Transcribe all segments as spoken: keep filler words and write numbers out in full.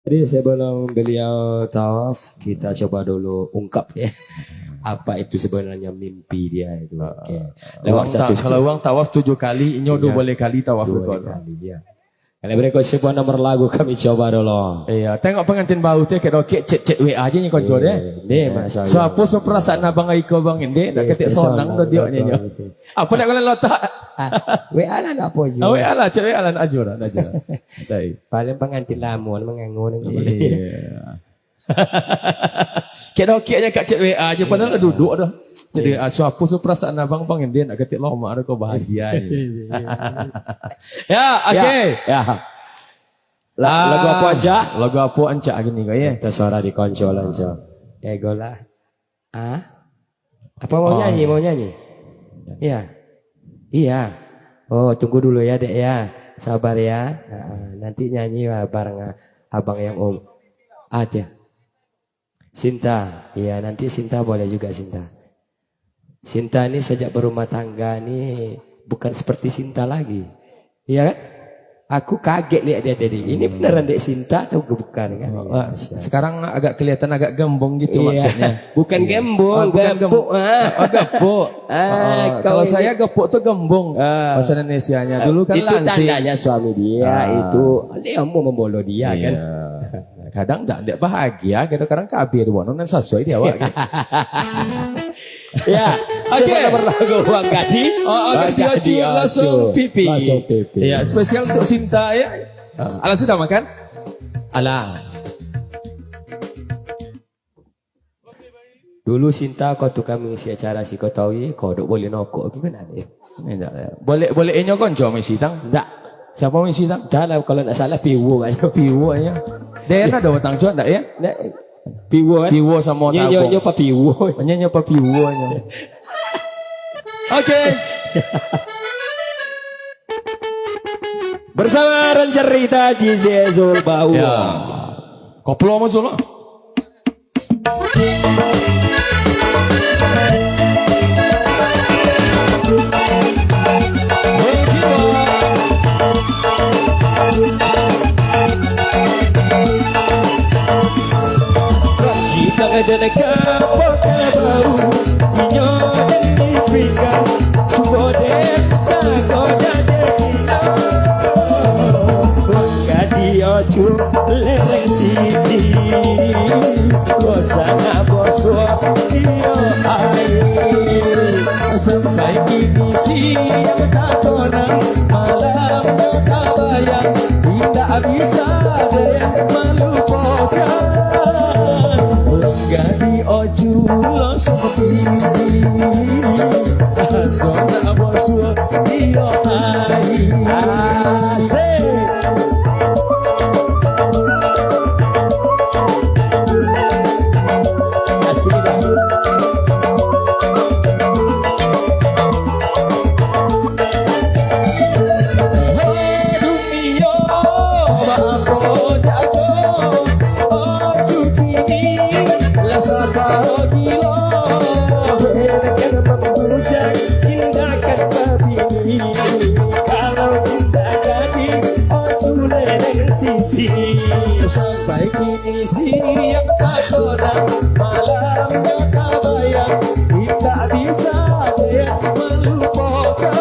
Jadi sebelum beliau tawaf, kita coba dulu ungkap ya. Apa itu sebenarnya mimpi dia itu. Oke. Lewat Uang ta-, satu kalau uang tawaf tujuh kali, inyo dua Iya. boleh kali tawaf Dua juga boleh tu. kali, ya. Kalau berikut sebuah nomor lagu kami coba dulu. Iya, tengok pengantin baru tu, kek dokek cek-cek W A aja ni konco dia. Iya, ni, Masya Allah. Siapa seperasaan abang Aiko bang ini, nak Iya, ketik spesial sonang tu dia nyo. Apa nak kalian lotak? Ah, W A lah nak apa juga. Ah, W A lah, cek W A lah nak aja lah, nak aja lah. Dai. Paling pengantin lama ni mengangu ni. Iya. Kek dokek aja kak cek W A aja, padahal Iya. duduk dah. Cek Iya. W A, siapa seperasaan abang bang ini, nak ketik lomak ada kau bahagia. Ya, oke. Ya. La-, lagu apa, Ancak? Lagu apa, Ancak, gini kau, ya? Terserah di konco lah, Ancak. Ego lah. Ah? Apa mau Oh. nyanyi? Mau nyanyi? Iya. Iya. Oh, tunggu dulu ya, Dek, ya. Sabar ya. Ah, nanti nyanyi bareng abang yang um. Ah, dia. Sinta. Iya, nanti Sinta boleh juga, Sinta. Sinta ni sejak berumah tangga ni bukan seperti Sinta lagi. Iya kan? Aku kaget lihat dia tadi. Ini Hmm. beneran dek Sinta atau bukan kan? Oh, Iya, ah, Masya Allah. sekarang agak kelihatan agak gembong gitu Iya. maksudnya. Bukan Iya. gembong, Oh, bukan gepuk, gem-, ah. oh, gepuk. Ah, Oh, kau kalau ini saya gepuk tuh gembong Ah. bahasa Indonesianya. Dulu kan Itu langsing. tandanya suami dia Ah. itu. Dia mau membolo dia kan? Iya. Kadang ndak, ndak bahagia, kadang-kadang kabir, wah, nan sasuai dia awak. Ya, Oke. sebenarnya berlagu Bang Gadi. Oh, oh, Bang Gadi Gadi Ocu Ocu. langsung pipi. Langsung pipi. Ya, spesial untuk Sinta ya. Ah, alah sudah makan? Alah. Dulu Sinta kau tukang mengisi acara si kau tahu ye, kau dok boleh nokok ke kan ada. Indak, ya. Boleh, boleh inyo konco mengisi tang? Ndak. Siapa mengisi tang? Dah lah, kalau ndak salah Piwo ayo. Piwo ayo. Dia ada utang cuan ndak ya? Ndak. Piwo, kan? Piwo sama Nyo, nyo, Tabung. nyo pa Piwo. Nyo, nyo pa Piwo, nyo. Oke. Bersama Ran Cerita D J Zul Bawo. Ya. Koplo masuk lah. Kita adalah kapal baru, inyo dari Afrika, sudah dek tagoda dek Cina. Mangga di Ocu lereng siti, bosan boso iyo air. Sampai kini siang tak tonang, malam tak bayang, indak bisa dek malupokan. Mangga di Ocu lo sopi, aso nak boso iyo air. Asik. Asik dah. Dunia bako jago, Ocu kini lah sakaro gilo. Berikan pembujang tindakan babini. Kalau indak jadi Ocu lereng siti, sampai kini siang tak tonang, malam tak bayang, indak bisa dek malupokan.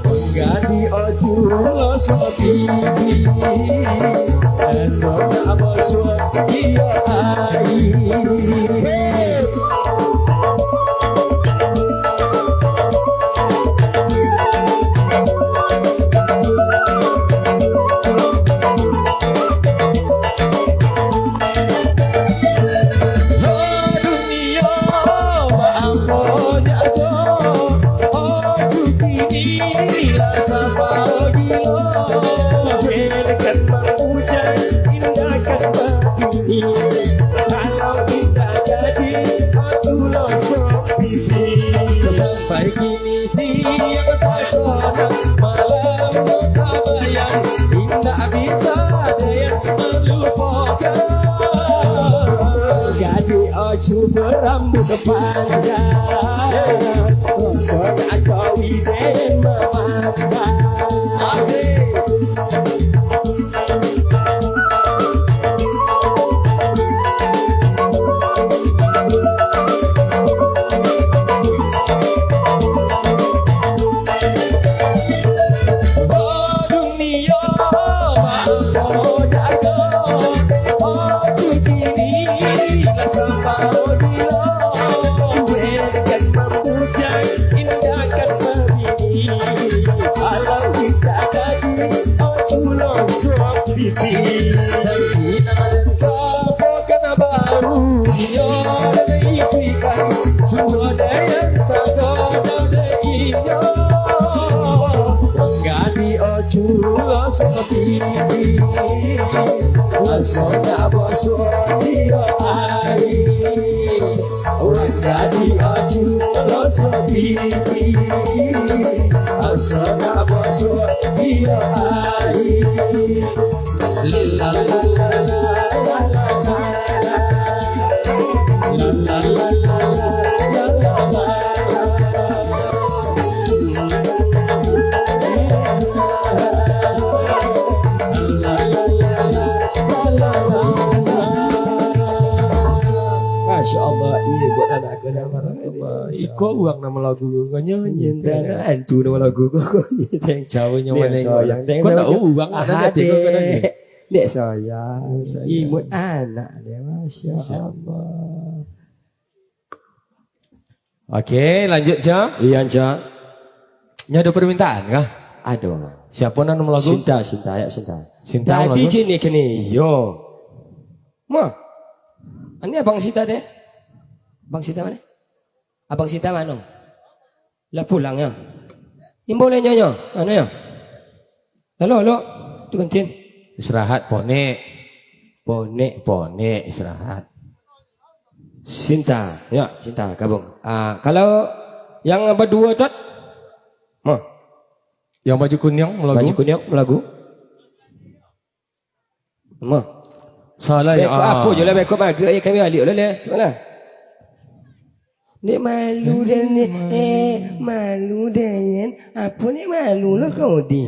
Mangga di Ocu lo sopi, aso nak boso iyo air. Sampai kini siang tak tonang, malam tak bayang, indak bisa dek malupokan. Gadih Ocu berambut panjang, sosok kawin den mamandang. Asik. Culo sapi, aso nak basuah dio ari. Wan jadi acu lo sapi, aso nak basuah dio ari. La la la la la la la. Masya Allah, iya buat anak aku dah marah. Iko urang namo lagu ko nyo, nyinta anak antu namo lagu ko, ko nyinta. Caronyo maneng soyang. Ko ndak urang anak ko nyo. Dek sayang. Dek sayang. Imut anak dia, Masya Allah. Oke, lanjut, Cak. Iya, Cak. Nyo ado permintaan kah? Ado. Siapo nan namo lagu? Sinta, Sinta, ya, Sinta. Sinta. Tadi lagu? Cini kini, yo. Mah. Ini Abang Sinta deh. Abang Sinta mana? Abang Sinta mano? Lah pulang yo. Imbau lah nyo nyo. Mano yo? Lalu, lalu. Tu kantin. Istirahat, ponek. Ponek. Ponek, istirahat. Sinta. Ya, Sinta, gabung. Ah, kalau yang baduo, Tot? Mah. Yang baju kuniang, lagu? Baju kuniang, lagu. Mah. Salah ya. Beko apo je lah, beko maghrib, ayo kami baliak lah, lah. Cuma lah. Nek malu dan nek, eh, malu dan, apo nek malu lah kau di.